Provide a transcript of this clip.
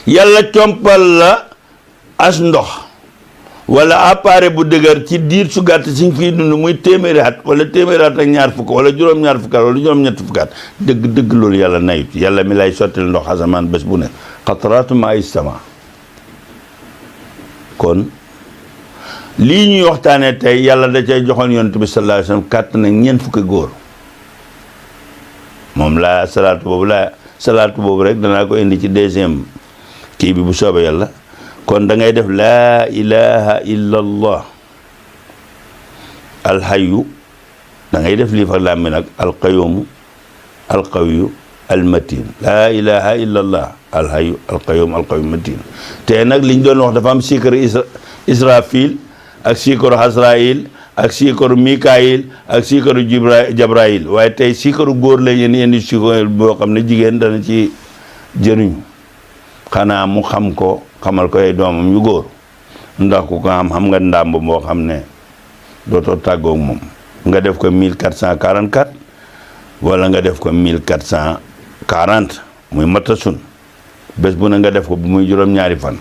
yàlla compal la as ndox wala appareil bu dëgër ci diir su gàtt si fii dund muy téeméeri at wala téeméeri at ak ñaar fukk wala juróom-ñaar fukk wala juróom-ñett fukk at dëgg loolu yàlla nayut yàlla mi lay sottil ndox asamaan bés bu ne qatraatu maa'i sama kon lii ñuy waxtaanee tey yàlla da cay joxoon yonent bi sallallahu alayhi wasallam kàtt na ñeent fukki góor moom laa salaatu boobu rek danaa ko indi ci deuxième kii bi bu soobee yàlla kon da ngay def laa ilaha illa allah alxayu da ngay def lii fa làmmi nag alqayumu alqawiyu almatin laa ilaha illa allah alxayu alqayum alqawiyu matin te nag liñ doon wax dafa am siikaru israfil ak siikaru hasrail ak siikaru mikail ak siikaru jabrail waaye tey siikaru góor la yéen indi siikaru boo xam ne jigéen dana ci jëriñu xanaa mu xam ko xamal ko ay doomam yu góor ndax ku ko xam nga ndàmb moo xam ne dootoo tàggoog moom nga def ko 1444 wala nga def ko 1440 muy matasun bés bu ne nga def ko bu muy juróom-ñaari fan